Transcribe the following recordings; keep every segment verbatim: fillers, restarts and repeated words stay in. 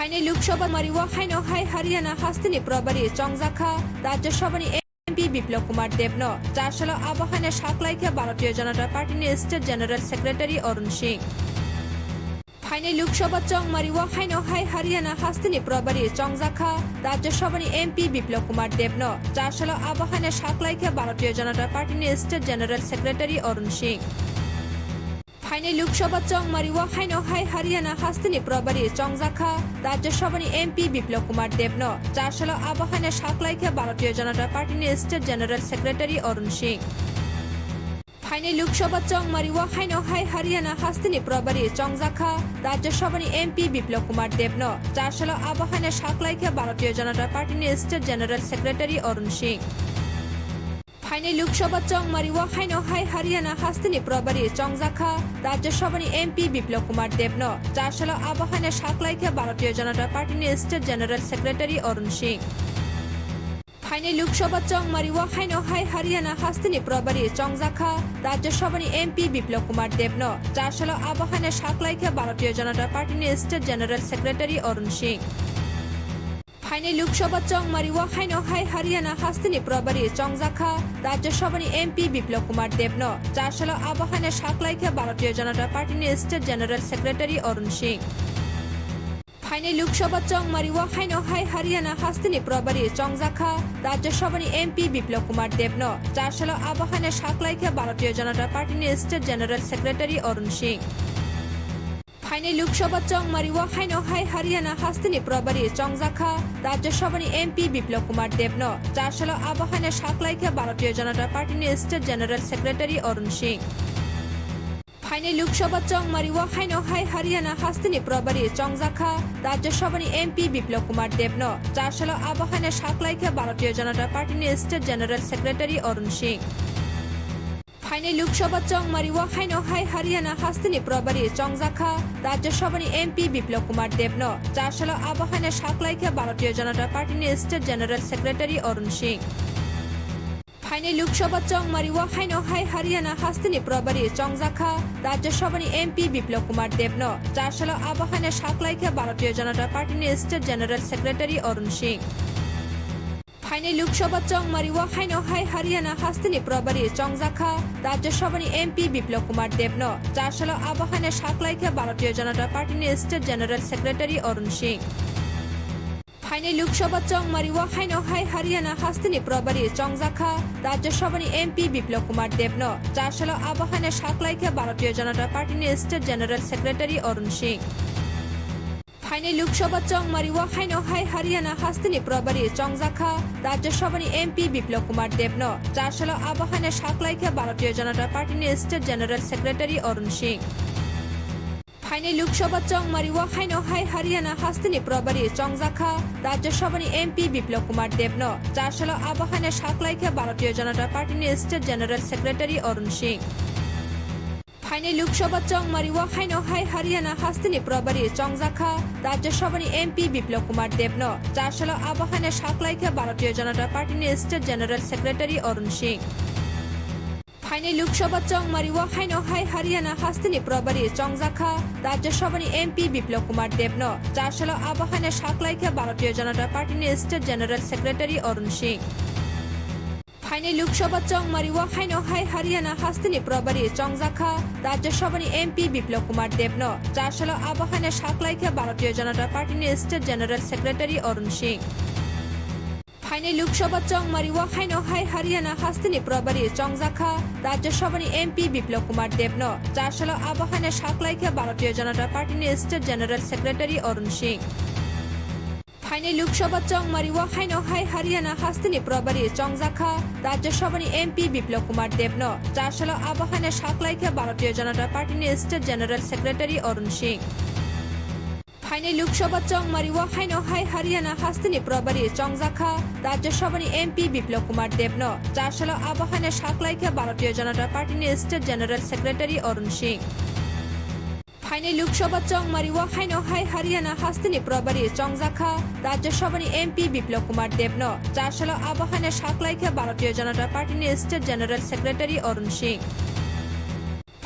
Phainai Lok Sabha chongmari o haino hai Haryana hasteni probari chongjakha Rajya Sabhani M P Biplab Kumar Debno. Char salo abo haino saklaikha Bharatiya Janata Party ni State General Secretary Arun Singh. Phainai Lok Sabha chongmari o haino hai Haryana hasteni probari chongjakha Rajya Sabhani M P Biplab Kumar Debno. Char salo abo haino saklaikha Bharatiya Janata Party ni State General Secretary Arun Singh. Phainai Lok Sabha chongmari o haino hai Haryana hasteni probari chongjakha Rajya Sabhani M P Biplab Kumar Debno. Char salo abo haino saklaikha Bharatiya Janata Party ni State General Secretary Arun Singh. Phainai Lok Sabha chongmari o haino hai Haryana hasteni probari chongjakha Rajya Sabhani M P Biplab Kumar Debno. Char salo abo haino saklaikha Bharatiya Janata Party ni State General Secretary Arun Singh. Phainai Lok Sabha chongmari o haino hai Haryana hasteni probari chongjakha Rajya Sabhani M P Biplab Kumar Debno. Char salo abo haino saklaikha Bharatiya Janata Party ni State General Secretary Arun Singh. Phainai Lok Sabha chongmari o haino hai Haryana hasteni probari chongjakha Rajya Sabhani M P Biplab Kumar Debno. Char salo abo haino saklaikha Bharatiya Janata Party ni State General Secretary Arun Singh. Phainai Lok Sabha chongmari o haino hai Haryana hasteni probari chongjakha Rajya Sabhani M P Biplab Kumar Debno. Char salo abo haino saklaikha Bharatiya Janata Party ni State General Secretary Arun Singh. Phainai Lok Sabha chongmari o haino hai Haryana hasteni probari chongjakha Rajya Sabhani M P Biplab Kumar Debno. Char salo abo haino saklaikha Bharatiya Janata Party ni State General Secretary Arun Singh. Phainai Lok Sabha chongmari o haino hai Haryana hasteni probari chongjakha Rajya Sabhani M P Biplab Kumar Debno. Char salo abo haino saklaikha Bharatiya Janata Party ni State General Secretary Arun Singh. Phainai Lok Sabha chongmari o haino hai Haryana hasteni probari chongjakha Rajya Sabhani M P Biplab Kumar Debno. Char salo abo haino saklaikha Bharatiya Janata Party ni State General Secretary Arun Singh. Phainai Lok Sabha chongmari o haino hai Haryana hasteni probari chongjakha Rajya Sabhani M P Biplab Kumar Debno. Char salo abo haino saklaikha Bharatiya Janata Party ni State General Secretary Arun Singh. Phainai Lok Sabha chongmari o haino hai Haryana hasteni probari chongjakha Rajya Sabhani M P Biplab Kumar Debno. Char salo abo haino saklaikha Bharatiya Janata Party ni State General Secretary Arun Singh. Phainai Lok Sabha chongmari o haino hai Haryana hasteni probari chongjakha Rajya Sabhani M P Biplab Kumar Debno. Char salo abo haino saklaikha Bharatiya Janata Party ni State General Secretary Arun Singh. Phainai Lok Sabha chongmari o haino hai Haryana hasteni probari chongjakha Rajya Sabhani M P Biplab Kumar Debno. Char salo abo haino saklaikha Bharatiya Janata Party ni State General Secretary Arun Singh. Phainai Lok Sabha chongmari o haino hai Haryana hasteni probari chongjakha Rajya Sabhani M P Biplab Kumar Debno. Char salo abo haino saklaikha Bharatiya Janata Party ni State General Secretary Arun Singh. Phainai Lok Sabha chongmari o haino hai Haryana hasteni probari chongjakha Rajya Sabhani M P Biplab Kumar Debno. Char salo abo haino saklaikha Bharatiya Janata Party ni State General Secretary Arun Singh. Phainai Lok Sabha chongmari o haino hai Haryana hasteni probari chongjakha Rajya Sabhani M P Biplab Kumar Debno. Char salo abo haino saklaikha Bharatiya Janata Party ni State General Secretary Arun Singh. Phainai Lok Sabha chongmari o haino hai Haryana hasteni probari chongjakha Rajya Sabhani M P Biplab Kumar Debno. Char salo abo haino saklaikha Bharatiya Janata Party ni State General Secretary Arun Singh. Phainai Lok Sabha chongmari o haino hai Haryana hasteni probari chongjakha Rajya Sabhani M P Biplab Kumar Debno. Char salo abo haino saklaikha Bharatiya Janata Party ni State General Secretary Arun Singh. Phainai Lok Sabha chongmari o haino hai Haryana hasteni probari chongjakha Rajya Sabhani M P Biplab Kumar Debno. Char salo abo haino saklaikha Bharatiya Janata Party ni State General Secretary Arun Singh. Phainai Lok Sabha chongmari o haino hai Haryana hasteni probari chongjakha Rajya Sabhani M P Biplab Kumar Debno. Char salo abo haino saklaikha Bharatiya Janata Party ni State General Secretary Arun Singh. Phainai Lok Sabha chongmari o haino hai Haryana hasteni probari chongjakha Rajya Sabhani M P Biplab Kumar Debno. Char salo abo haino saklaikha Bharatiya Janata Party ni State General Secretary Arun Singh. Phainai Lok Sabha chongmari o haino hai Haryana hasteni probari chongjakha Rajya Sabhani M P Biplab Kumar Debno. Char salo abo haino saklaikha Bharatiya Janata Party ni State General Secretary Arun Singh.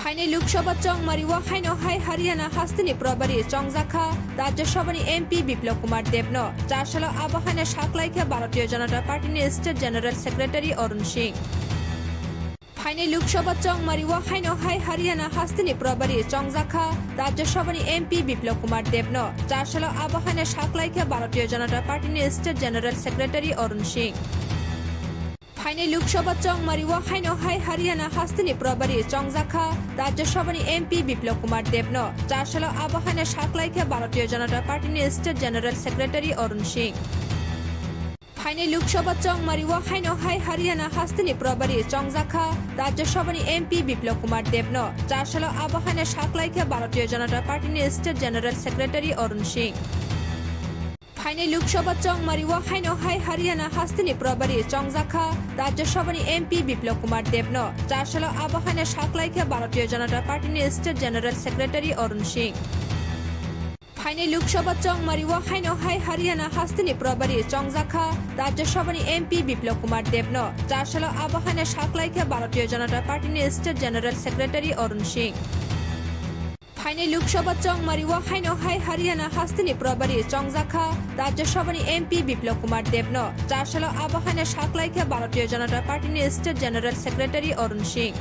Phainai Lok Sabha chongmari o haino hai Haryana hasteni probari chongjakha Rajya Sabhani M P Biplab Kumar Debno. Chasalo abo haino saklaikha Bharatiya Janata Partyni State General Secretary Arun Singh. Phainai Lok Sabha chongmari o haino hai Haryana hasteni probari chongjakha Rajya Sabhani M P Biplab Kumar Debno. Chasalo abo haino saklaikha Bharatiya Janata Partyni State General Secretary Arun Singh. Phainai Lok Sabha chongmari o haino hai Haryana hasteni probari chongjakha Rajya Sabhani M P Biplab Kumar Debno. Chasalo abo haino saklaikha Bharatiya Janata Partyni State General Secretary Arun Singh. Phainai Lok Sabha chongmari o haino hai Haryana hasteni probari chongjakha Rajya Sabhani M P Biplab Kumar Debno. Chasalo abo haino saklaikha Bharatiya Janata Partyni State General Secretary Arun Singh. Phainai Lok Sabha chongmari o haino hai Haryana hasteni probari chongjakha Rajya Sabhani M P Biplab Kumar Debno. Chasalo abo haino saklaikha Bharatiya Janata Partyni State General Secretary Arun Singh. Phainai Lok Sabha chongmari o haino hai Haryana hasteni probari chongjakha Rajya Sabhani M P Biplab Kumar Debno. Chasalo abo haino saklaikha Bharatiya Janata Partyni State General Secretary Arun Singh. Phainai Lok Sabha chongmari o haino hai Haryana hasteni probari chongjakha Rajya Sabhani M P Biplab Kumar Debno. Chasalo abo haino saklaikha Bharatiya Janata Partyni State General Secretary Arun Singh.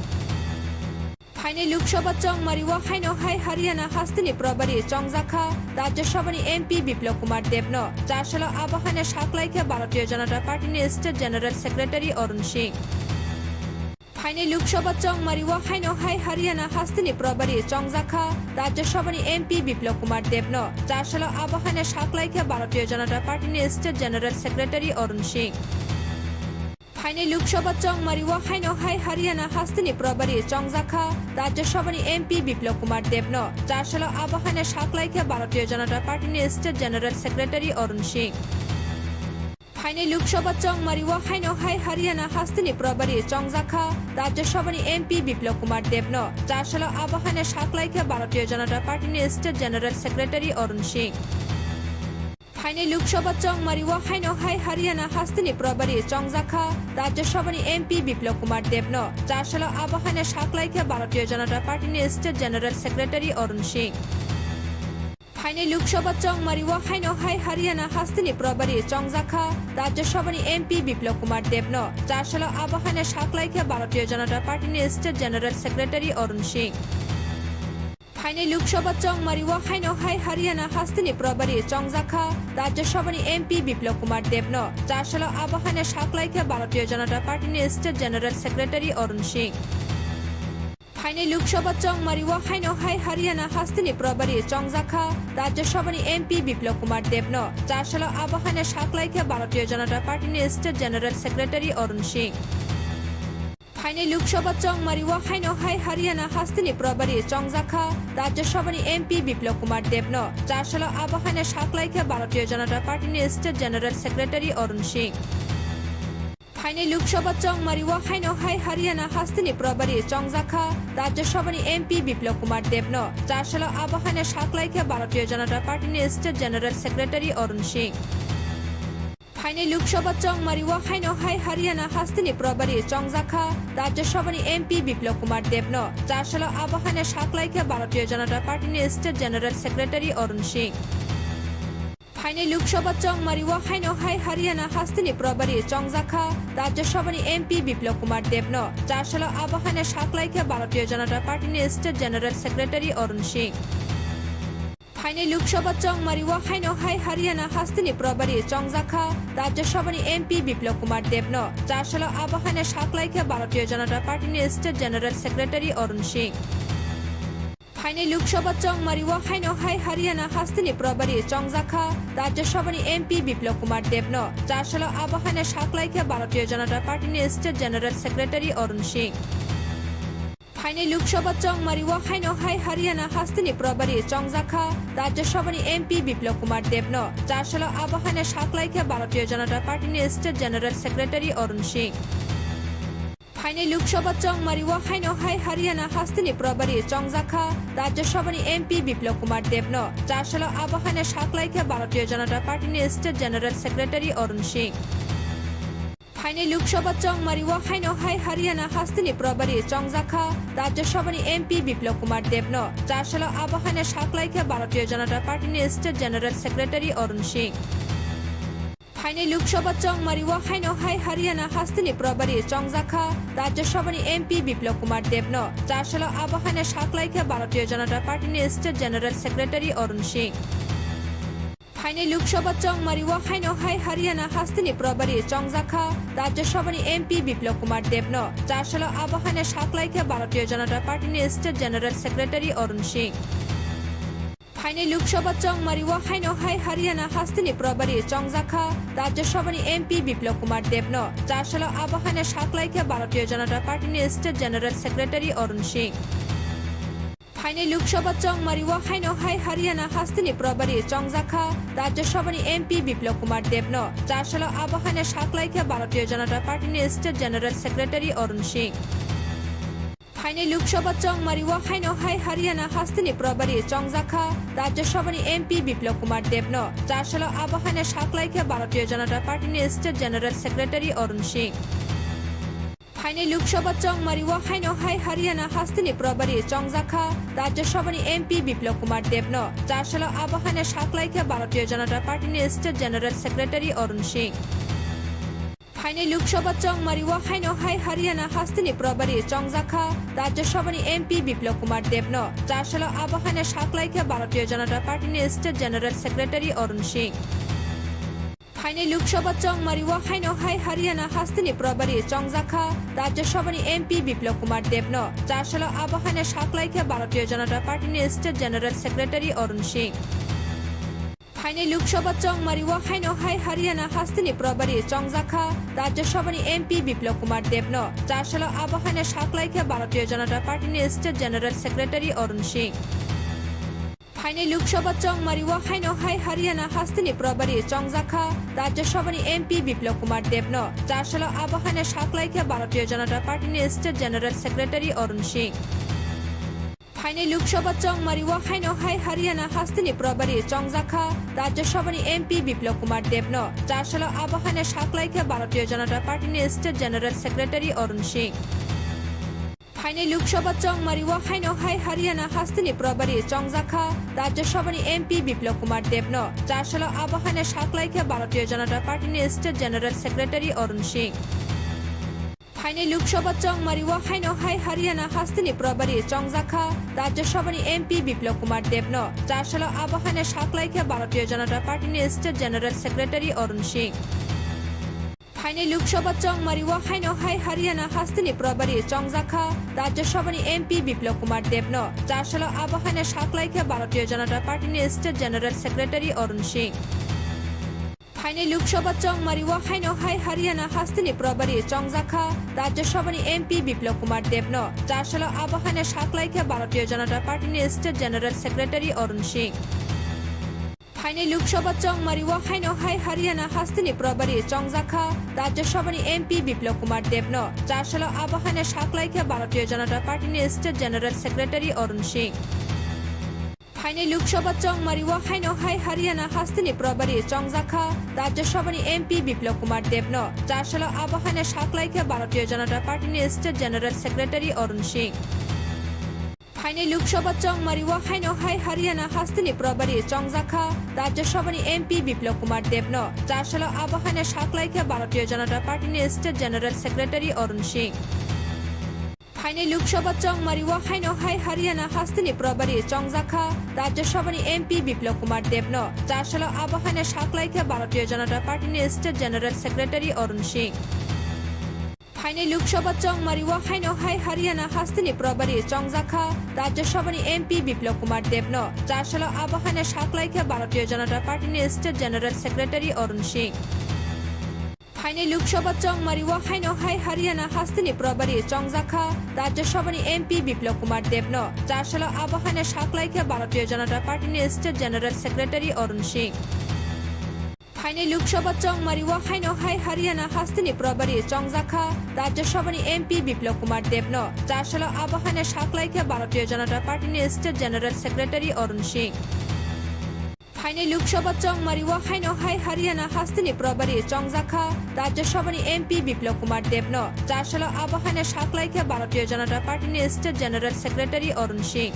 Phainai Lok Sabha chongmari o haino hai Haryana hasteni probari chongjakha Rajya Sabhani M P Biplab Kumar Debno. Chasalo abo haino saklaikha Bharatiya Janata Partyni State General Secretary Arun Singh. Phainai Lok Sabha chongmari o haino hai Haryana hasteni probari chongjakha Rajya Sabhani M P Biplab Kumar Debno. Chasalo abo haino saklaikha Bharatiya Janata Partyni State General Secretary Arun Singh. Phainai Lok Sabha chongmari o haino hai Haryana hasteni probari chongjakha Rajya Sabhani M P Biplab Kumar Debno. Chasalo abo haino saklaikha Bharatiya Janata Partyni State General Secretary Arun Singh. Phainai Lok Sabha chongmari o haino hai Haryana hasteni probari chongjakha Rajya Sabhani M P Biplab Kumar Debno. Chasalo abo haino saklaikha Bharatiya Janata Partyni State General Secretary Arun Singh. Phainai Lok Sabha chongmari o haino hai Haryana hasteni probari chongjakha Rajya Sabhani M P Biplab Kumar Debno. Chasalo abo haino saklaikha Bharatiya Janata Partyni State General Secretary Arun Singh. Phainai Lok Sabha chongmari o haino hai Haryana hasteni probari chongjakha Rajya Sabhani M P Biplab Kumar Debno. Chasalo abo haino saklaikha Bharatiya Janata Partyni State General Secretary Arun Singh. Phainai Lok Sabha chongmari o haino hai Haryana hasteni probari chongjakha Rajya Sabhani M P Biplab Kumar Debno. Chasalo abo haino saklaikha Bharatiya Janata Partyni State General Secretary Arun Singh. Phainai Lok Sabha chongmari o haino hai Haryana hasteni probari chongjakha Rajya Sabhani M P Biplab Kumar Debno. Chasalo abo haino saklaikha Bharatiya Janata Partyni State General Secretary Arun Singh. Phainai Lok Sabha chongmari o haino hai Haryana hasteni probari chongjakha Rajya Sabhani M P Biplab Kumar Debno. Chasalo abo haino saklaikha Bharatiya Janata Partyni State General Secretary Arun Singh. Phainai Lok Sabha chongmari o haino hai Haryana hasteni probari chongjakha Rajya Sabhani M P Biplab Kumar Debno. Chasalo abo haino saklaikha Bharatiya Janata Partyni State General Secretary Arun Singh. Phainai Lok Sabha chongmari o haino hai Haryana hasteni probari chongjakha Rajya Sabhani M P Biplab Kumar Debno. Chasalo abo haino saklaikha Bharatiya Janata Partyni State General Secretary Arun Singh. Phainai Lok Sabha chongmari o haino hai Haryana hasteni probari chongjakha Rajya Sabhani M P Biplab Kumar Debno. Chasalo abo haino saklaikha Bharatiya Janata Partyni State General Secretary Arun Singh. Phainai Lok Sabha chongmari o haino hai Haryana hasteni probari chongjakha Rajya Sabhani M P Biplab Kumar Debno. Chasalo abo haino saklaikha Bharatiya Janata Partyni State General Secretary Arun Singh. Phainai Lok Sabha chongmari o haino hai Haryana hasteni probari chongjakha Rajya Sabhani M P Biplab Kumar Debno. Chasalo abo haino saklaikha Bharatiya Janata Partyni State General Secretary Arun Singh. Phainai Lok Sabha chongmari o haino hai Haryana hasteni probari chongjakha Rajya Sabhani M P Biplab Kumar Debno. Chasalo abo haino saklaikha Bharatiya Janata Partyni State General Secretary Arun Singh. Phainai Lok Sabha chongmari o haino hai Haryana hasteni probari chongjakha Rajya Sabhani M P Biplab Kumar Debno. Chasalo abo haino saklaikha Bharatiya Janata Partyni State General Secretary Arun Singh. Phainai Lok Sabha chongmari o haino hai Haryana hasteni probari chongjakha Rajya Sabhani M P Biplab Kumar Debno. Chasalo abo haino saklaikha Bharatiya Janata Partyni State General Secretary Arun Singh. Phainai Lok Sabha chongmari o haino hai Haryana hasteni probari chongjakha Rajya Sabhani M P Biplab Kumar Debno. Chasalo abo haino saklaikha Bharatiya Janata Partyni State General Secretary Arun Singh. Phainai Lok Sabha chongmari o haino hai Haryana hasteni probari chongjakha Rajya Sabhani M P Biplab Kumar Debno. Chasalo abo haino saklaikha Bharatiya Janata Partyni State General Secretary Arun Singh. Phainai Lok Sabha chongmari o haino hai Haryana hasteni probari chongjakha Rajya Sabhani M P Biplab Kumar Debno. Chasalo abo haino saklaikha Bharatiya Janata Partyni State General Secretary Arun Singh. Phainai Lok Sabha chongmari o haino hai Haryana hasteni probari chongjakha Rajya Sabhani M P Biplab Kumar Debno. Chasalo abo haino saklaikha Bharatiya Janata Partyni State General Secretary Arun Singh. Phainai Lok Sabha chongmari o haino hai Haryana hasteni probari chongjakha Rajya Sabhani M P Biplab Kumar Debno. Chasalo abo haino saklaikha Bharatiya Janata Partyni State General Secretary Arun Singh. Phainai Lok Sabha chongmari o haino hai Haryana hasteni probari chongjakha Rajya Sabhani M P Biplab Kumar Debno. Chasalo abo haino saklaikha Bharatiya Janata Partyni State General Secretary Arun Singh. Phainai Lok Sabha chongmari o haino hai Haryana hasteni probari chongjakha Rajya Sabhani M P Biplab Kumar Debno. Chasalo abo haino saklaikha Bharatiya Janata Partyni State General Secretary Arun Singh. Phainai Lok Sabha chongmari o haino hai Haryana hasteni probari chongjakha Rajya Sabhani M P Biplab Kumar Debno. Chasalo abo haino saklaikha Bharatiya Janata Partyni State General Secretary Arun Singh. Phainai Lok Sabha chongmari o haino hai Haryana hasteni probari chongjakha Rajya Sabhani M P Biplab Kumar Debno. Chasalo abo haino saklaikha Bharatiya Janata Partyni State General Secretary Arun Singh. Phainai Lok Sabha chongmari o haino hai Haryana hasteni probari chongjakha Rajya Sabhani M P Biplab Kumar Debno. Chasalo abo haino saklaikha Bharatiya Janata Partyni State General Secretary Arun Singh. Phainai Lok Sabha chongmari o haino hai Haryana hasteni probari chongjakha Rajya Sabhani M P Biplab Kumar Debno. Chasalo abo haino saklaikha Bharatiya Janata Partyni State General Secretary Arun Singh. Phainai Lok Sabha chongmari o haino hai Haryana hasteni probari chongjakha Rajya Sabhani M P Biplab Kumar Debno. Chasalo abo haino saklaikha Bharatiya Janata Partyni State General Secretary Arun Singh. Phainai Lok Sabha chongmari o haino hai Haryana hasteni probari chongjakha Rajya Sabhani M P Biplab Kumar Debno. Chasalo abo haino saklaikha Bharatiya Janata Partyni State General Secretary Arun Singh. Phainai Lok Sabha chongmari o haino hai Haryana hasteni probari chongjakha Rajya Sabhani M P Biplab Kumar Debno. Chasalo abo haino saklaikha Bharatiya Janata Partyni State General Secretary Arun Singh. Phainai Lok Sabha chongmari o haino hai Haryana hasteni probari chongjakha Rajya Sabhani M P Biplab Kumar Debno. Chasalo abo haino saklaikha Bharatiya Janata Partyni State General Secretary Arun Singh. Phainai Lok Sabha chongmari o haino hai Haryana hasteni probari chongjakha Rajya Sabhani M P Biplab Kumar Debno. Chasalo abo haino saklaikha Bharatiya Janata Partyni State General Secretary Arun Singh. Phainai Lok Sabha chongmari o haino hai Haryana hasteni probari chongjakha Rajya Sabhani M P Biplab Kumar Debno. Chasalo abo haino saklaikha Bharatiya Janata Partyni State General Secretary Arun Singh. Phainai Lok Sabha chongmari o haino hai Haryana hasteni probari chongjakha Rajya Sabhani M P Biplab Kumar Debno. Chasalo abo haino saklaikha Bharatiya Janata Partyni State General Secretary Arun Singh. Phainai Lok Sabha chongmari o haino hai Haryana hasteni probari chongjakha Rajya Sabhani M P Biplab Kumar Debno. Chasalo abo haino saklaikha Bharatiya Janata Partyni State General Secretary Arun Singh. Phainai Lok Sabha chongmari o haino hai Haryana hasteni probari chongjakha Rajya Sabhani M P Biplab Kumar Debno. Chasalo abo haino saklaikha Bharatiya Janata Partyni State General Secretary Arun Singh. Phainai Lok Sabha chongmari o haino hai Haryana hasteni probari chongjakha Rajya Sabhani M P Biplab Kumar Debno. Chasalo abo haino saklaikha Bharatiya Janata Partyni State General Secretary Arun Singh. Phainai Lok Sabha chongmari o haino hai Haryana hasteni probari chongjakha Rajya Sabhani M P Biplab Kumar Debno. Chasalo abo haino saklaikha Bharatiya Janata Partyni State General Secretary Arun Singh. Phainai Lok Sabha chongmari o haino hai Haryana hasteni probari chongjakha Rajya Sabhani M P Biplab Kumar Debno. Char salo abo haino saklaikha Bharatiya Janata Partyni State General Secretary Arun Singh.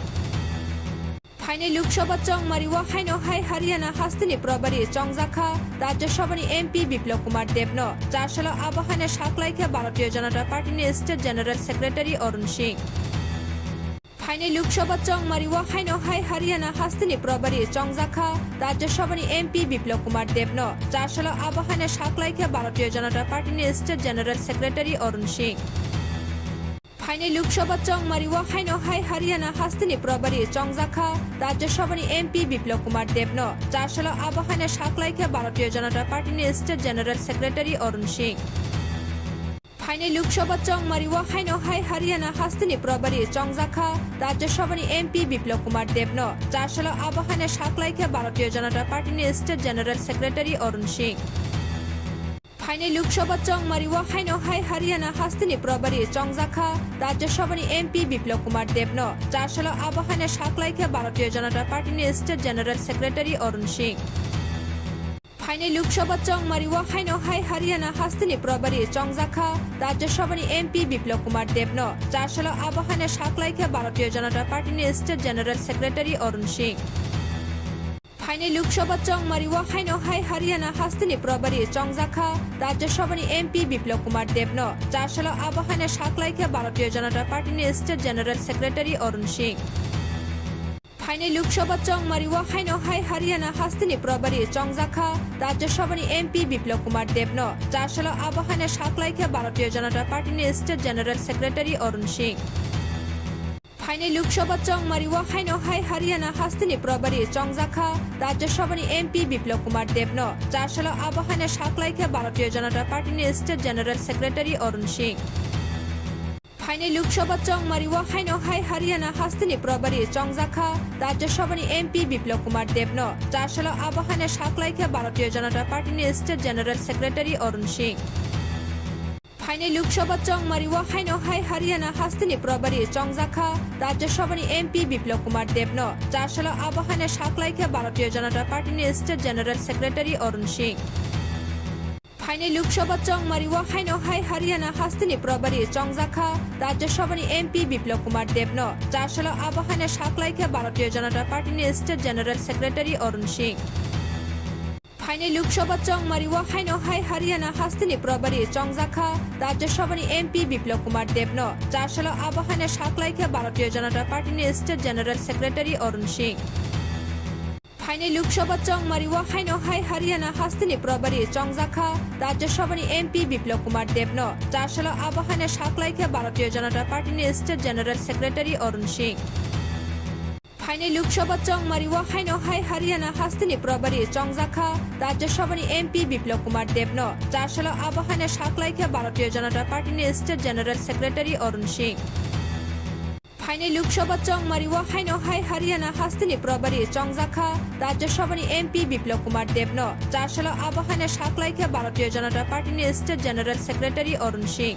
Phainai Lok Sabha chongmari o haino hai Haryana hasteni probari chongjakha Rajya Sabhani M P Biplab Kumar Debno. Char salo abo haino saklaikha Bharatiya Janata Partyni State General Secretary Arun Singh. Phainai Lok Sabha chongmari o haino hai Haryana hasteni probari chongjakha Rajya Sabhani M P Biplab Kumar Debno. Char salo abo haino saklaikha Bharatiya Janata Partyni State General Secretary Arun Singh. Phainai Lok Sabha chongmari o haino hai Haryana hasteni probari chongjakha Rajya Sabhani M P Biplab Kumar Debno. Char salo abo haino saklaikha Bharatiya Janata Partyni State General Secretary Arun Singh. Phainai Lok Sabha chongmari o haino hai Haryana hasteni probari chongjakha Rajya Sabhani M P Biplab Kumar Debno. Char salo abo haino saklaikha Bharatiya Janata Partyni State General Secretary Arun Singh. Phainai Lok Sabha chongmari o haino hai Haryana hasteni probari chongjakha Rajya Sabhani M P Biplab Kumar Debno. Char salo abo haino saklaikha Bharatiya Janata Partyni State General Secretary Arun Singh. Phainai Lok Sabha chongmari o haino hai Haryana hasteni probari chongjakha Rajya Sabhani M P Biplab Kumar Debno. Char salo abo haino saklaikha Bharatiya Janata Partyni State General Secretary Arun Singh. Phainai Lok Sabha chongmari o haino hai Haryana hasteni probari chongjakha Rajya Sabhani M P Biplab Kumar Debno. Char salo abo haino saklaikha Bharatiya Janata Partyni State General Secretary Arun Singh. Phainai Lok Sabha chongmari o haino hai Haryana hasteni probari chongjakha Rajya Sabhani M P Biplab Kumar Debno. Char salo abo haino saklaikha Bharatiya Janata Partyni State General Secretary Arun Singh. Phainai Lok Sabha chongmari o haino hai Haryana hasteni probari chongjakha Rajya Sabhani M P Biplab Kumar Debno. Char salo abo haino saklaikha Bharatiya Janata Partyni State General Secretary Arun Singh. Phainai Lok Sabha chongmari o haino hai Haryana hasteni probari chongjakha Rajya Sabhani M P Biplab Kumar Debno. Char salo abo haino saklaikha Bharatiya Janata Partyni State General Secretary Arun Singh. Phainai Lok Sabha chongmari o haino hai Haryana hasteni probari chongjakha Rajya Sabhani M P Biplab Kumar Debno. Char salo abo haino saklaikha Bharatiya Janata Partyni State General Secretary Arun Singh. Phainai Lok Sabha chongmari o haino hai Haryana hasteni probari chongjakha Rajya Sabhani M P Biplab Kumar Debno. Char salo abo haino saklaikha Bharatiya Janata Partyni State General Secretary Arun Singh. Phainai Lok Sabha chongmari o haino hai Haryana hasteni probari chongjakha Rajya Sabhani M P Biplab Kumar Debno. Char salo abo haino saklaikha Bharatiya Janata Partyni State General Secretary Arun Singh. Phainai Lok Sabha chongmari o haino hai Haryana hasteni probari chongjakha Rajya Sabhani M P Biplab Kumar Debno. Char salo abo haino saklaikha Bharatiya Janata Partyni State General Secretary Arun Singh. Phainai Lok Sabha chongmari o haino hai Haryana hasteni probari chongjakha Rajya Sabhani M P Biplab Kumar Debno. Char salo abo haino saklaikha Bharatiya Janata Partyni State General Secretary Arun Singh. Phainai Lok Sabha chongmari o haino hai Haryana hasteni probari chongjakha Rajya Sabhani M P Biplab Kumar Debno. Char salo abo haino saklaikha Bharatiya Janata Partyni State General Secretary Arun Singh.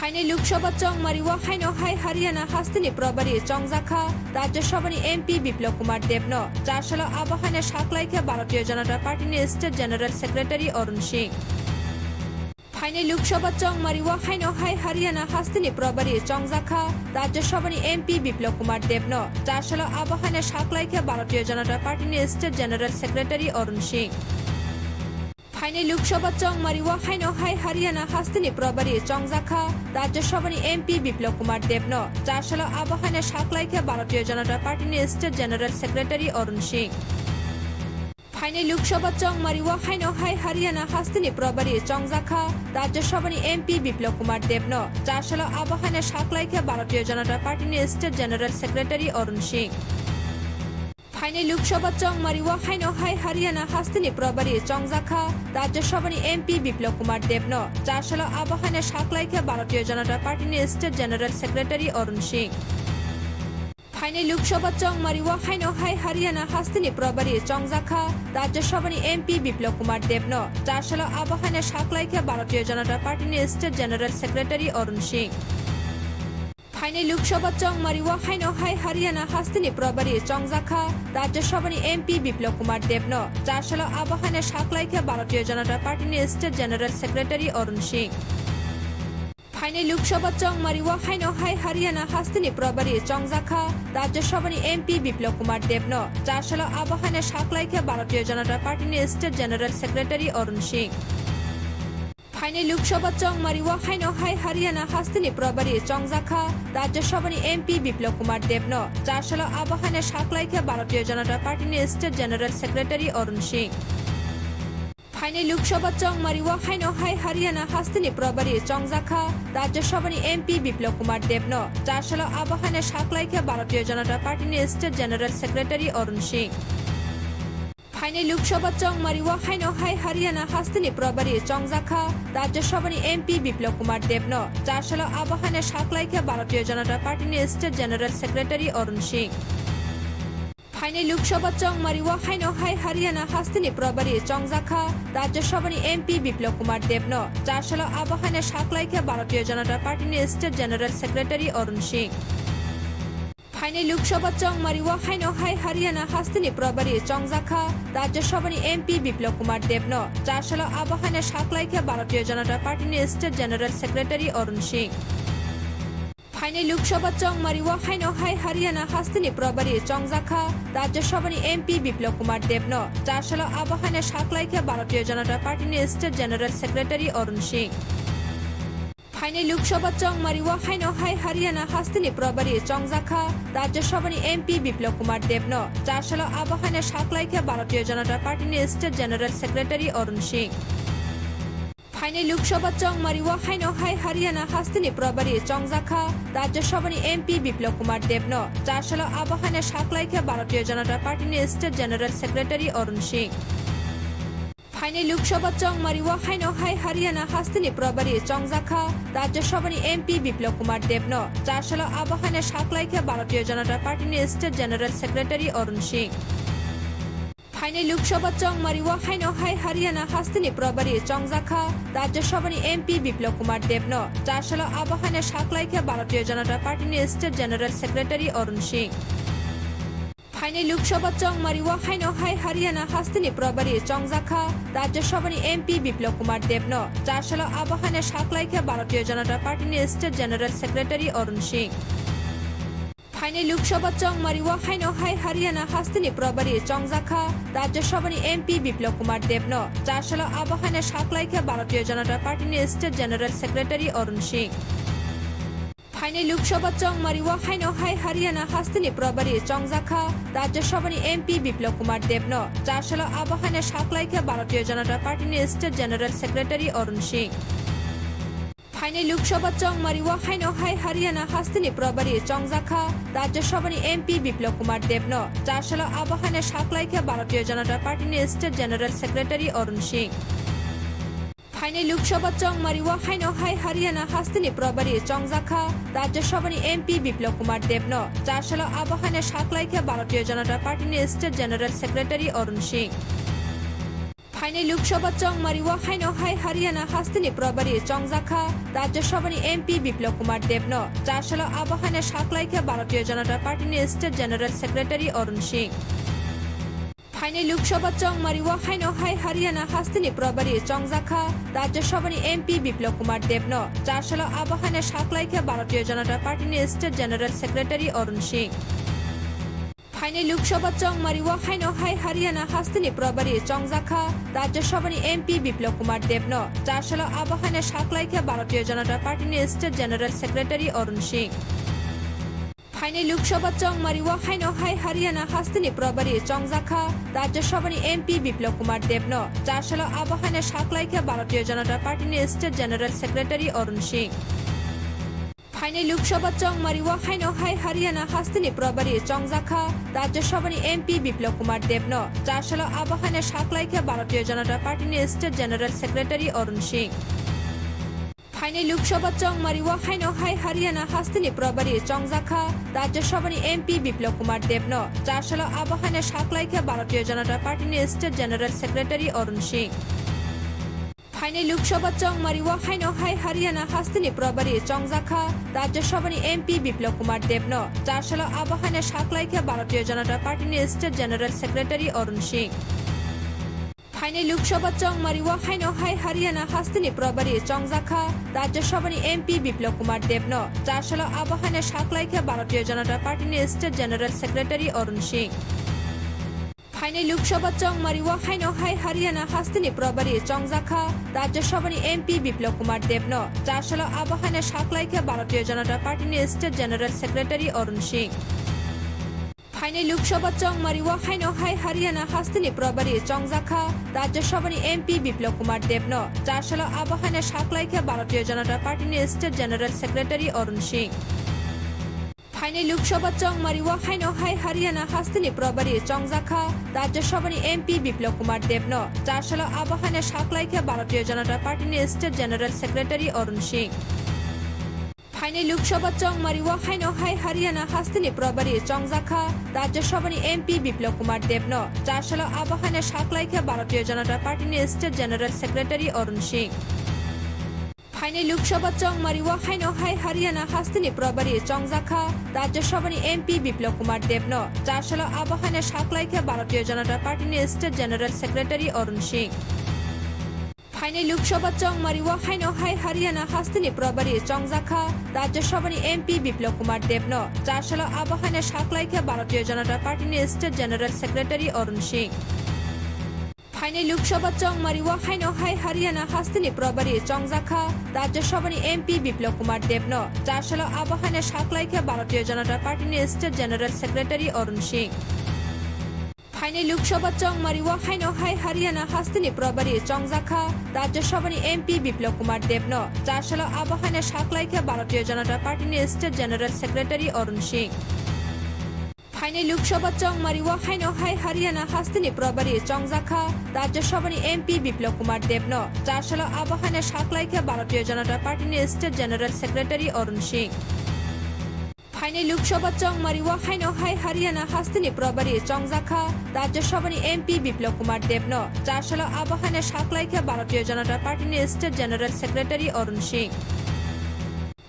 Phainai Lok Sabha chongmari o haino hai Haryana hasteni probari chongjakha Rajya Sabhani M P Biplab Kumar Debno. Char salo abo haino saklaikha Bharatiya Janata Partyni State General Secretary Arun Singh. Phainai Lok Sabha chongmari o haino hai Haryana hasteni probari chongjakha Rajya Sabhani M P Biplab Kumar Debno. Char salo abo haino saklaikha Bharatiya Janata Partyni State General Secretary Arun Singh. Phainai Lok Sabha chongmari o haino hai Haryana hasteni probari chongjakha Rajya Sabhani M P Biplab Kumar Debno. Char salo abo haino saklaikha Bharatiya Janata Partyni State General Secretary Arun Singh. Phainai Lok Sabha chongmari o haino hai Haryana hasteni probari chongjakha Rajya Sabhani M P Biplab Kumar Debno. Char salo abo haino saklaikha Bharatiya Janata Partyni State General Secretary Arun Singh. Phainai Lok Sabha chongmari o haino hai Haryana hasteni probari chongjakha Rajya Sabhani M P Biplab Kumar Debno. Char salo abo haino saklaikha Bharatiya Janata Partyni State General Secretary Arun Singh. Phainai Lok Sabha chongmari o haino hai Haryana hasteni probari chongjakha Rajya Sabhani M P Biplab Kumar Debno. Char salo abo haino saklaikha Bharatiya Janata Partyni State General Secretary Arun Singh. Phainai Lok Sabha chongmari o haino hai Haryana hasteni probari chongjakha Rajya Sabhani M P Biplab Kumar Debno. Chasalo abo haino saklaikha Bharatiya Janata Partyni State General Secretary Arun Singh. Phainai Lok Sabha chongmari o haino hai Haryana hasteni probari chongjakha Rajya Sabhani M P Biplab Kumar Debno. Chasalo abo haino saklaikha Bharatiya Janata Partyni State General Secretary Arun Singh. Phainai Lok Sabha chongmari o haino hai Haryana hasteni probari chongjakha Rajya Sabhani M P Biplab Kumar Debno. Chasalo abo haino saklaikha Bharatiya Janata Partyni State General Secretary Arun Singh. Phainai Lok Sabha chongmari o haino hai Haryana hasteni probari chongjakha Rajya Sabhani M P Biplab Kumar Debno. Chasalo abo haino saklaikha Bharatiya Janata Partyni State General Secretary Arun Singh. Phainai Lok Sabha chongmari o haino hai Haryana hasteni probari chongjakha Rajya Sabhani M P Biplab Kumar Debno. Chasalo abo haino saklaikha Bharatiya Janata Partyni State General Secretary Arun Singh. Phainai Lok Sabha chongmari o haino hai Haryana hasteni probari chongjakha Rajya Sabhani M P Biplab Kumar Debno. Chasalo abo haino saklaikha Bharatiya Janata Partyni State General Secretary Arun Singh. Phainai Lok Sabha chongmari o haino hai Haryana hasteni probari chongjakha Rajya Sabhani M P Biplab Kumar Debno. Chasalo abo haino saklaikha Bharatiya Janata Partyni State General Secretary Arun Singh. Phainai Lok Sabha chongmari o haino hai Haryana hasteni probari chongjakha Rajya Sabhani M P Biplab Kumar Debno. Chasalo abo haino saklaikha Bharatiya Janata Partyni State General Secretary Arun Singh. Phainai Lok Sabha chongmari o haino hai Haryana hasteni probari chongjakha Rajya Sabhani M P Biplab Kumar Debno. Chasalo abo haino saklaikha Bharatiya Janata Partyni State General Secretary Arun Singh. Phainai Lok Sabha chongmari o haino hai Haryana hasteni probari chongjakha Rajya Sabhani M P Biplab Kumar Debno. Chasalo abo haino saklaikha Bharatiya Janata Partyni State General Secretary Arun Singh. Phainai Lok Sabha chongmari o haino hai Haryana hasteni probari chongjakha Rajya Sabhani M P Biplab Kumar Debno. Chasalo abo haino saklaikha Bharatiya Janata Partyni State General Secretary Arun Singh. Phainai Lok Sabha chongmari o haino hai Haryana hasteni probari chongjakha Rajya Sabhani M P Biplab Kumar Debno. Chasalo abo haino saklaikha Bharatiya Janata Partyni State General Secretary Arun Singh. Phainai Lok Sabha chongmari o haino hai Haryana hasteni probari chongjakha Rajya Sabhani M P Biplab Kumar Debno. Chasalo abo haino saklaikha Bharatiya Janata Partyni State General Secretary Arun Singh. Phainai Lok Sabha chongmari o haino hai Haryana hasteni probari chongjakha Rajya Sabhani M P Biplab Kumar Debno. Chasalo abo haino saklaikha Bharatiya Janata Partyni State General Secretary Arun Singh. Phainai Lok Sabha chongmari o haino hai Haryana hasteni probari chongjakha Rajya Sabhani M P Biplab Kumar Debno. Chasalo abo haino saklaikha Bharatiya Janata Partyni State General Secretary Arun Singh. Phainai Lok Sabha chongmari o haino hai Haryana hasteni probari chongjakha Rajya Sabhani M P Biplab Kumar Debno. Chasalo abo haino saklaikha Bharatiya Janata Partyni State General Secretary Arun Singh. Phainai Lok Sabha chongmari o haino hai Haryana hasteni probari chongjakha Rajya Sabhani M P Biplab Kumar Debno. Chasalo abo haino saklaikha Bharatiya Janata Partyni State General Secretary Arun Singh. Phainai Lok Sabha chongmari o haino hai Haryana hasteni probari chongjakha Rajya Sabhani M P Biplab Kumar Debno. Chasalo abo haino saklaikha Bharatiya Janata Partyni State General Secretary Arun Singh. Phainai Lok Sabha chongmari o haino hai Haryana hasteni probari chongjakha Rajya Sabhani M P Biplab Kumar Debno. Chasalo abo haino saklaikha Bharatiya Janata Partyni State General Secretary Arun Singh. Phainai Lok Sabha chongmari o haino hai Haryana hasteni probari chongjakha Rajya Sabhani M P Biplab Kumar Debno. Chasalo abo haino saklaikha Bharatiya Janata Partyni State General Secretary Arun Singh. Phainai Lok Sabha chongmari o haino hai Haryana hasteni probari chongjakha Rajya Sabhani M P Biplab Kumar Debno. Chasalo abo haino saklaikha Bharatiya Janata Partyni State General Secretary Arun Singh. Phainai Lok Sabha chongmari o haino hai Haryana hasteni probari chongjakha Rajya Sabhani M P Biplab Kumar Debno. Chasalo abo haino saklaikha Bharatiya Janata Partyni State General Secretary Arun Singh. Phainai Lok Sabha chongmari o haino hai Haryana hasteni probari chongjakha Rajya Sabhani M P Biplab Kumar Debno. Chasalo abo haino saklaikha Bharatiya Janata Partyni State General Secretary Arun Singh. Phainai Lok Sabha chongmari o haino hai Haryana hasteni probari chongjakha Rajya Sabhani M P Biplab Kumar Debno. Char salo abo haino saklaikha Bharatiya Janata Partyni State General Secretary Arun Singh. Phainai Lok Sabha chongmari o haino hai Haryana hasteni probari chongjakha Rajya Sabhani M P Biplab Kumar Debno. Char salo abo haino saklaikha Bharatiya Janata Partyni State General Secretary Arun Singh. Phainai Lok Sabha chongmari o haino hai Haryana hasteni probari chongjakha Rajya Sabhani M P Biplab Kumar Debno. Char salo abo haino saklaikha Bharatiya Janata Partyni State General Secretary Arun Singh. Phainai Lok Sabha chongmari o haino hai Haryana hasteni probari chongjakha Rajya Sabhani M P Biplab Kumar Debno. Char salo abo haino saklaikha Bharatiya Janata Partyni State General Secretary Arun Singh. Phainai Lok Sabha chongmari o haino hai Haryana hasteni probari chongjakha Rajya Sabhani M P Biplab Kumar Debno. Char salo abo haino saklaikha Bharatiya Janata Partyni State General Secretary Arun Singh. Phainai Lok Sabha chongmari o haino hai Haryana hasteni probari chongjakha Rajya Sabhani M P Biplab Kumar Debno. Char salo abo haino saklaikha Bharatiya Janata Partyni State General Secretary Arun Singh. Phainai Lok Sabha chongmari o haino hai Haryana hasteni probari chongjakha Rajya Sabhani M P Biplab Kumar Debno. Char salo abo haino saklaikha Bharatiya Janata Partyni State General Secretary Arun Singh. Phainai Lok Sabha chongmari o haino hai Haryana hasteni probari chongjakha Rajya Sabhani M P Biplab Kumar Debno. Char salo abo haino saklaikha Bharatiya Janata Partyni State General Secretary Arun Singh. Phainai Lok Sabha chongmari o haino hai Haryana hasteni probari chongjakha Rajya Sabhani M P Biplab Kumar Debno. Char salo abo haino saklaikha Bharatiya Janata Partyni State General Secretary Arun Singh. Phainai Lok Sabha chongmari o haino hai Haryana hasteni probari chongjakha Rajya Sabhani M P Biplab Kumar Debno. Char salo abo haino saklaikha Bharatiya Janata Partyni State General Secretary Arun Singh. Phainai Lok Sabha chongmari o haino hai Haryana hasteni probari chongjakha Rajya Sabhani M P Biplab Kumar Debno. Char salo abo haino saklaikha Bharatiya Janata Partyni State General Secretary Arun Singh. Phainai Lok Sabha chongmari o haino hai Haryana hasteni probari chongjakha Rajya Sabhani M P Biplab Kumar Debno. Char salo abo haino saklaikha Bharatiya Janata Partyni State General Secretary Arun Singh.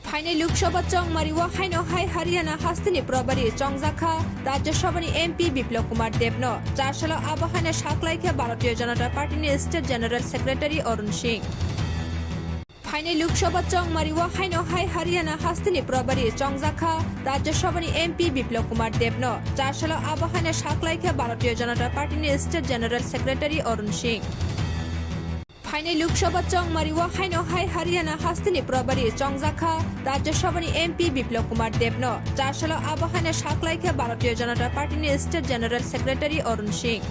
Phainai Lok Sabha chongmari o haino hai Haryana hasteni probari chongjakha Rajya Sabhani M P Biplab Kumar Debno. Char salo abo haino saklaikha Bharatiya Janata Partyni State General Secretary Arun Singh. Phainai Lok Sabha chongmari o haino hai Haryana hasteni probari chongjakha Rajya Sabhani M P Biplab Kumar Debno. Char salo abo haino saklaikha Bharatiya Janata Partyni State General Secretary Arun Singh. Phainai Lok Sabha chongmari o haino hai Haryana hasteni probari chongjakha Rajya Sabhani M P Biplab Kumar Debno. Char salo abo haino saklaikha Bharatiya Janata Partyni State General Secretary Arun Singh.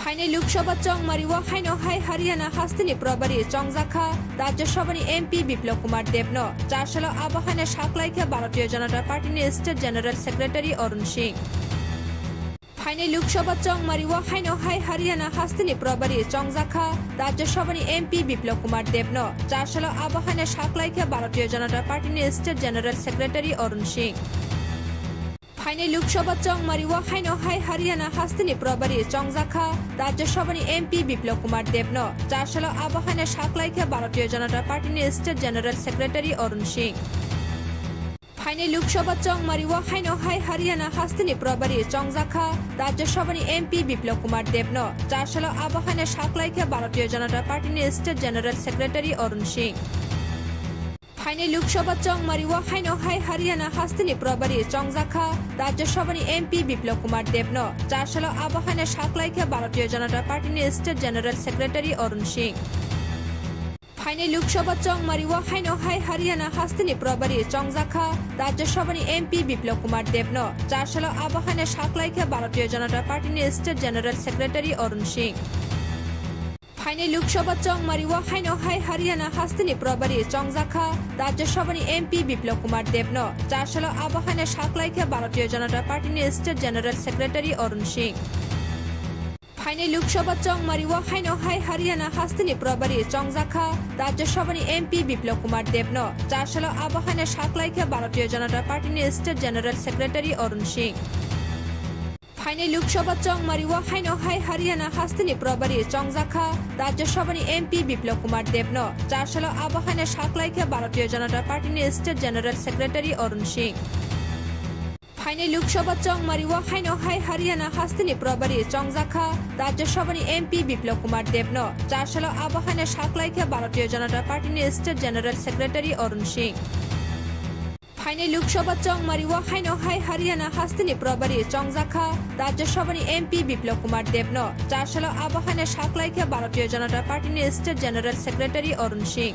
Phainai Lok Sabha chongmari o haino hai Haryana hasteni probari chongjakha Rajya Sabhani M P Biplab Kumar Debno. Char salo abo haino saklaikha Bharatiya Janata Partyni State General Secretary Arun Singh. Phainai Lok Sabha chongmari o haino hai Haryana hasteni probari chongjakha Rajya Sabhani M P Biplab Kumar Debno. Char salo abo haino saklaikha Bharatiya Janata Partyni State General Secretary Arun Singh. Phainai Lok Sabha chongmari o haino hai Haryana hasteni probari chongjakha Rajya Sabhani M P Biplab Kumar Debno. Char salo abo haino saklaikha Bharatiya Janata Partyni State General Secretary Arun Singh. Phainai Lok Sabha chongmari o haino hai Haryana hasteni probari chongjakha Rajya Sabhani M P Biplab Kumar Debno. Char salo abo haino saklaikha Bharatiya Janata Partyni State General Secretary Arun Singh. Phainai Lok Sabha chongmari o haino hai Haryana hasteni probari chongjakha Rajya Sabhani M P Biplab Kumar Debno. Char salo abo haino saklaikha Bharatiya Janata Partyni State General Secretary Arun Singh. Phainai Lok Sabha chongmari o haino hai Haryana hasteni probari chongjakha Rajya Sabhani M P Biplab Kumar Debno. Char salo abo haino saklaikha Bharatiya Janata Partyni State General Secretary Arun Singh. Phainai Lok Sabha chongmari o haino hai Haryana hasteni probari chongjakha Rajya Sabhani M P Biplab Kumar Debno. Char salo abo haino saklaikha Bharatiya Janata Partyni State General Secretary Arun Singh. Phainai Lok Sabha chongmari o haino hai Haryana hasteni probari chongjakha Rajya Sabhani M P Biplab Kumar Debno. Char salo abo haino saklaikha Bharatiya Janata Partyni State General Secretary Arun Singh. Phainai Lok Sabha chongmari o haino hai Haryana hasteni probari chongjakha Rajya Sabhani M P Biplab Kumar Debno. Char salo abo haino saklaikha Bharatiya Janata Party ni State General Secretary Arun Singh. Phainai Lok Sabha chongmari o haino hai Haryana hasteni probari chongjakha Rajya Sabhani M P Biplab Kumar Debno. Char salo abo haino saklaikha Bharatiya Janata Party ni State General Secretary Arun Singh. Phainai Lok Sabha chongmari o haino hai Haryana hasteni probari chongjakha Rajya Sabhani M P Biplab Kumar Debno. Char salo abo haino saklaikha Bharatiya Janata Party ni State General Secretary Arun Singh.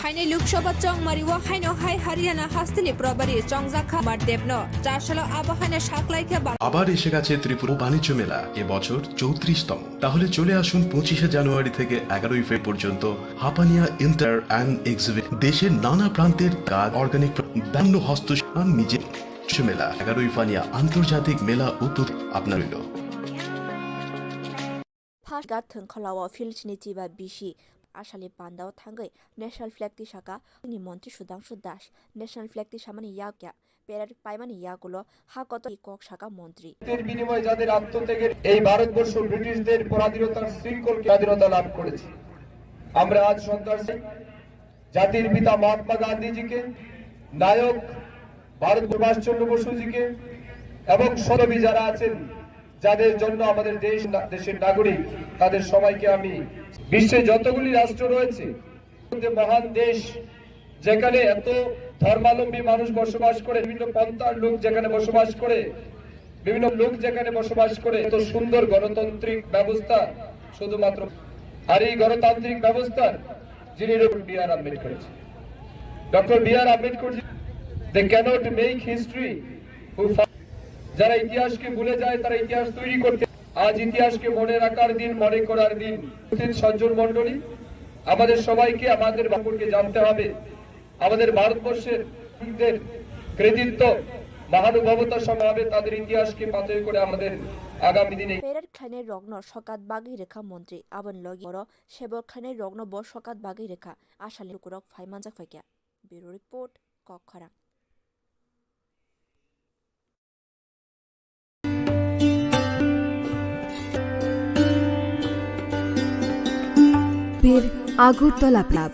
Phainai Lok Sabha chongmari o haino hai Haryana hasteni probari chongjakha Kumar Debno. Char salo abo haino saklaikha Bhar- আবার এসে গেছে ত্রিপুরা বাণিজ্য মেলা, এবছর চৌত্রিশতম। তাহলে চলে আসুন পঁচিশে জানুয়ারি থেকে এগারোই ফেব্রুয়ারি পর্যন্ত হাপানিয়া ইন্টার অ্যান্ড এক্সিবিট। দেশের নানা প্রান্তের কাজ, অর্গানিক বায়ান্ন হস্তশিল্প নিজে মেলা, এগারোই ফানিয়া আন্তর্জাতিক মেলা উত্তর আপনার রইল। First gat thwng kholao field sini chiba bisi asali pandao thangwi national flag tisaka ni montri Sudhangshu Das. National flag tisamani yak ya parade paimani yagulo ha kotor kok saka montri. রক্তের বিনিময়ে যাদের আত্মত্যাগের এই ভারতবর্ষ ব্রিটিশদের পরাধীনতার শৃঙ্খল স্বাধীনতা লাভ করেছে। আমরা আজ সন্ধ্যার জাতির পিতা মহাত্মা গান্ধীজিকে, নায়ক ভারত সুভাষচন্দ্র বসুজিকে এবং সদবি যারা আছেন, যাদের জন্য আমাদের দেশ, দেশের নাগরিক, তাদের সবাইকে আমি বিশ্বে যতগুলি রাষ্ট্র রয়েছে, যে মহান দেশ, যেখানে এত ধর্মাবলম্বী মানুষ বসবাস করে, বিভিন্ন পন্থার লোক যেখানে বসবাস করে, বিভিন্ন লোক যেখানে বসবাস করে, এত সুন্দর গণতান্ত্রিক ব্যবস্থা শুধুমাত্র আর এই গণতান্ত্রিক ব্যবস্থার যিনি doctor B R Ambedkar. Doctor B R Ambedkar, they cannot make history who, যারা ইতিহাসকে ভুলে যায় তারা ইতিহাস তৈরি করতে। আজ ইতিহাসকে মনে রাখার দিন, মনে করার দিন। উপস্থিত সজ্জন মণ্ডলী, আমাদের সবাইকে আমাদের সম্পর্কে জানতে হবে। আমাদের ভারতবর্ষের কৃতিত্ব, মহানুভবতা সমাবে তাদের ইতিহাসকে পাথেয় করে আমাদের আগামী দিনে Parade khlainai rokno sokat bagwi rwkha montri, aboni logi oro sebok khlainai rokno bo sokat bagwi rwkha, asali lukurok phai manjak phaikha. Bureau Report, Kokkhorang. পীর আগরতলা ক্লাব,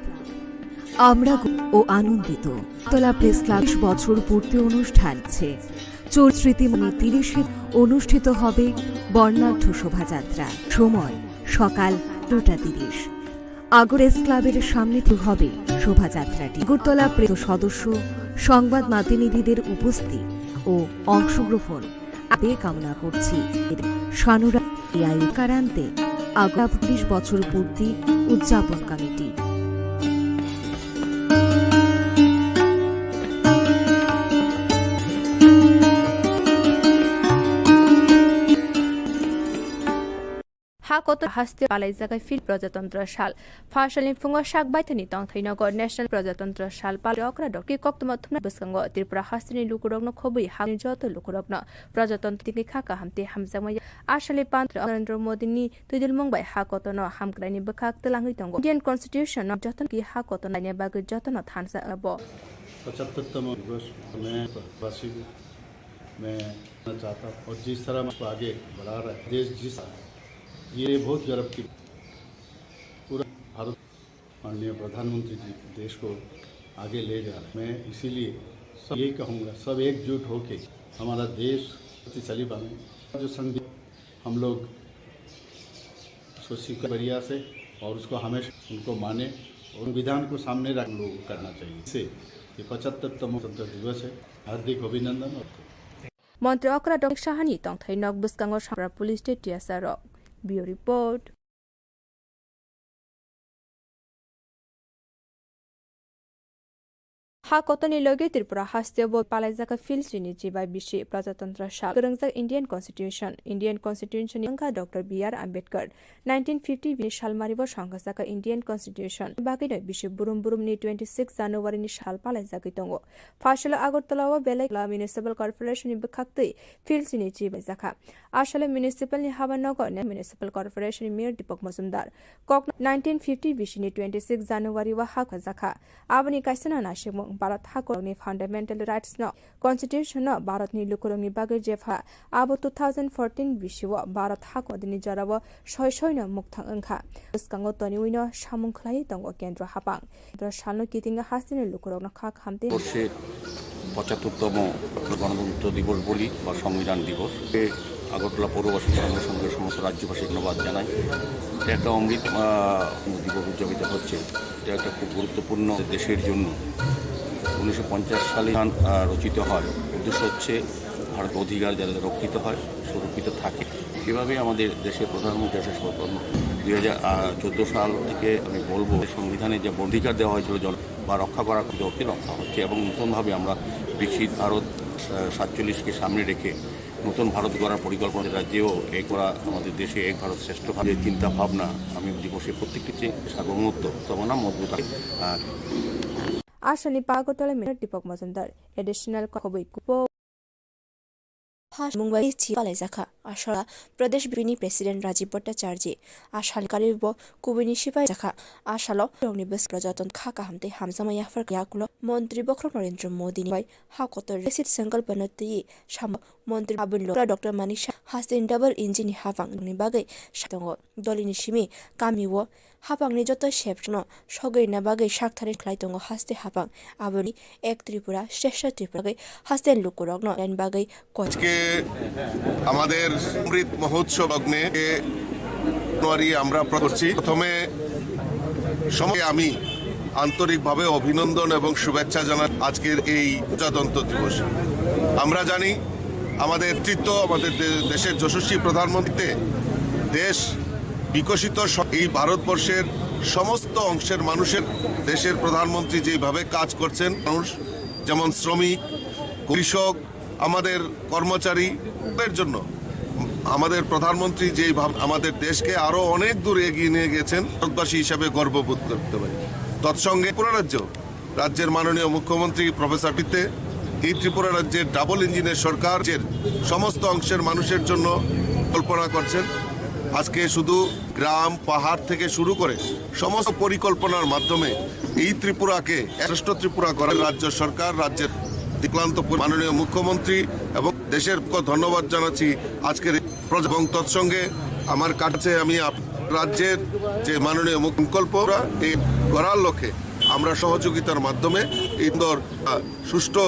আমরা গ-, ও আনন্দিত। তলা প্রেস ক্লাব বিশ বছর পূর্তি অনুষ্ঠান আছে। চল স্মৃতি মানে তিরিশে অনুষ্ঠিত হবে বর্ণাঢ্য শোভাযাত্রা। সময় সকাল নটা তিরিশ। আগর প্রেস ক্লাবের সামনে থেকে হবে শোভাযাত্রাটি। আগরতলা প্রেস সদস্য, সংবাদ প্রতিনিধিদের উপস্থিতি ও অংশগ্রহণ আবে কামনা করছি। সানুরা এআই কারান্তে আগরা বিশ বছর পূর্তি উদযাপন committee. Ha kotor haste palai jaga fil Prajatantro Sal. Phasalni phungo sak baithani tongthai nogo National Prajatantro Sal pal okra dokti koktwma thumna bwskango Tripura hasteni lukurokno khobwi hakni joto lukurokno Prajatantro tingwi kha kaham tei hamjakma ya. Asali Prandra Narendra Modi ni twidulmung bai ha kotorno hamkraini bwkhak twlangwi tongo. Indian Constitution no jotono ki ha kotor naina bagwi jotono thansa abo. पचहत्तरतम दिवस में प्रदेशवासी को मैं कहना चाहता हूँ और जिस तरह हम इसको आगे बढ़ा रहे हैं, देश जिस, ये बहुत गर्व की पूरा भारत माननीय प्रधानमंत्री जी देश को आगे ले जा रहे हैं। मैं इसीलिए सब ये कहूँगा, सब एकजुट होके हमारा देश शक्तिशाली बने। जो संविधान हम लोग उसको स्वीकार बढ़िया से और उसको हमेशा उनको माने और संविधान को सामने रख लोग करना चाहिए। इससे ये पचहत्तरतम स्वतंत्रता दिवस है। हार्दिक अभिनंदन। Montri okra Dr. Sahani tongthai nok bwskango Samra Police tei T S R rok. Bureau Report. Ha kotorni logi Tripura haste bo palaijak fil sini chibai bisi Prajatantro Sal kwrwngjak Indian Constitution. Indian Constitution ni wngkha Doctor B R Ambedkar. Nineteen fifty bini salmari bo songkhajak Indian Constitution bagwi no bisi burum burum ni twenty six January ni sal palaijagwi tongo. Phasalo Agartala o belai Municipal Corporation ni bwkhaktwi fil sini chibai jakha. Asalo municipal ni haba nogo ne Municipal Corporation ni Mayor Deepak Majumdar. Kok nineteen fifty bisi ni twenty six January o ha khajakha. Aboni kaisa no naisingmung Bharat hakorokni fundamental rights no, constitution no Bharatni lukurokni bagwi jepha, abo two thousand fourteen bisio Bharat hakorokni jorao soi soino mukthang wngkha. Bwskango toniwino samung khlaiwi tongo Kendro hapang. Kendro salno kitinga hasteni lukurokno kha khamtwi. বর্ষে পঁচাত্তরতম গণতন্ত্র দিবস বলি বা সংবিধান দিবস। এ আগরতলা পৌরবাসী সংঘ, সংঘের সমস্ত রাজ্যবাসী ধন্যবাদ জানাই। এটা একটা অমৃত, আহ, দিবস উদযাপিত হচ্ছে। এটা একটা খুব গুরুত্বপূর্ণ দেশের জন্য। উনিশশো পঞ্চাশ সালে, আহ, রচিত হয়। উদ্দেশ্য হচ্ছে ভারত অধিকার যাতে রক্ষিত হয়, সুরক্ষিত থাকে। এভাবেই আমাদের দেশের প্রধানমন্ত্রী আসলে সর্বপ্রথম দুই হাজার চোদ্দ সাল থেকে আমি বলবো, সংবিধানে যে অধিকার দেওয়া হয়েছিল জন বা রক্ষা করার, দরকে রক্ষা হচ্ছে এবং নতুনভাবে আমরা বিকশিত ভারত, আহ, সাতচল্লিশকে সামনে রেখে নতুন ভারত গড়ার পরিকল্পনা রাজ্যেও এই করা আমাদের দেশে এক ভারত শ্রেষ্ঠ ভারত যে চিন্তা ভাবনা আমি দিবসে প্রত্যেকটি যে সার্বভৌমত্ব কামনা মজবুত আছে। আহ, Asalni Agartala Minute Deepak Majumdar, additional khoboi kupo. Phas mungbai chi palaijakha. Asala Pradesh B P ni President Rajiv Bhattacharya. Asal kali bo kubuni sipai jakha. Asalo rongni bwswk joton kha kaham tei hamjakma yaphar yakulo Montri Bokhorok Narendra Modi ni bai ha kotor Visit Sankalpa no twi samo Montri Abun Lokra Doctor Manik Saha hasteni double engine ni hapang ni bagwi sa tongo. Dolini simi kami o hapangni joto sepsno sogwirina bagwi sakthari khlai tongo haste hapang. Aboni ek Tripura, Shrestha Tripura bagwi haste lukurokno len bagwi koi. আজকে আমাদের অমৃত মহোৎসব লগ্নে জানুয়ারি আমরা প্র-, করছি। প্রথমে সময় আমি আন্তরিকভাবে অভিনন্দন এবং শুভেচ্ছা জানাই আজকের এই প্রজাতন্ত্র দিবস। আমরা জানি আমাদের নেতৃত্ব, আমাদের দে-, দেশের যশস্বী প্রধানমন্ত্রীতে দেশ বিকশিত স-, এই ভারতবর্ষের সমস্ত অংশের মানুষের দেশের প্রধানমন্ত্রী যেভাবে কাজ করছেন, মানুষ যেমন শ্রমিক, কৃষক, আমাদের কর্মচারী, এর জন্য আমাদের প্রধানমন্ত্রী যেভাবে আমাদের দেশকে আরো অনেক দূর এগিয়ে নিয়ে গেছেন, ভারতবাসী হিসাবে গর্ববোধ করতে পারি। তৎসঙ্গে ত্রিপুরা রাজ্য রাজ্যের মাননীয় মুখ্যমন্ত্রী প্রফেসর পিতে এই ত্রিপুরা রাজ্যের ডাবল ইঞ্জিনের সরকার রাজ্যের সমস্ত অংশের মানুষের জন্য কল্পনা করছেন। আজকে শুধু গ্রাম, পাহাড় থেকে শুরু করে সমস্ত পরিকল্পনার মাধ্যমে এই ত্রিপুরাকে শ্রেষ্ঠ ত্রিপুরা করার রাজ্য সরকার, রাজ্যের অক্লান্ত পরি-, মাননীয় মুখ্যমন্ত্রী এবং দেশের পক্ষে ধন্যবাদ জানাচ্ছি আজকের এই প্রজ-, এবং তৎসঙ্গে আমার কাছে আমি আপ-, রাজ্যের যে মাননীয় মুখ্য-, সংকল্প এই করার লক্ষ্যে আমরা সহযোগিতার মাধ্যমে এই সুন্দর, আহ, সুষ্ঠু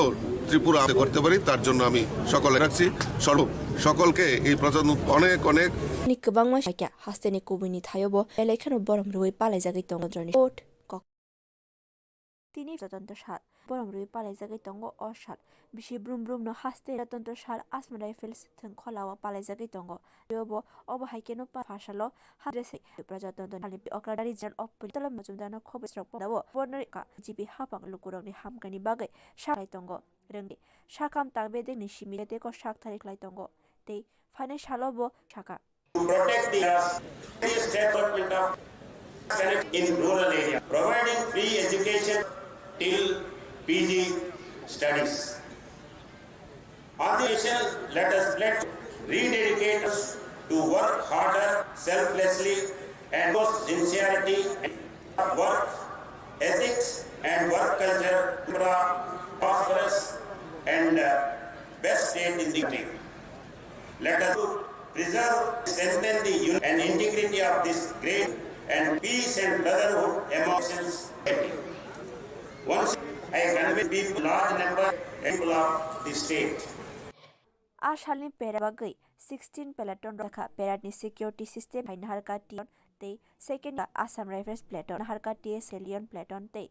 ত্রিপুরা করতে পারি, তার জন্য আমি সকলে রাখছি। সর্ব-, সকলকে এই প্রজাতন্ত্র অনেক অনেক Ni kwbangma sakya hasteni kubuni thaio bo belai kheno borom rwui palaijagwi tongo Joni Court kok. Tini Prajatantra Sal borom rwui palaijagwi tongo o sal. Bisi brum brum no haste Prajatantra Sal Assam Rifles thwng kholao palaijagwi tongo. Tei obo, obo hai kheno pa-, phasalo hadre se Prajatantra Sal ni okra dari General of Police Tolom Majumdar no khoboi srok pondao. Borno ka G B hapang lukurokni hamkani bagwi saklai tongo. Rwngdi sakam tangbedekni simi teko sakthari khlai tongo. Tei phainai salo bo sakha. To protect the areas, various development of connect in rural area, providing free education till P G studies. On the mission, let us pledge to rededicate us to work harder, selflessly, and most sincerity and work ethics and work culture, prosperous and, uh, best state in the country. Let us preserve, strengthen the unity and integrity of this great and peace and brotherhood among nations. Once I convey people, large number people of the state. A salni pera bagwi sixteen platoon rokha, parade ni security system hai naharkha T N tei second Assam Rifles platoon, naharkha T S Battalion platoon tei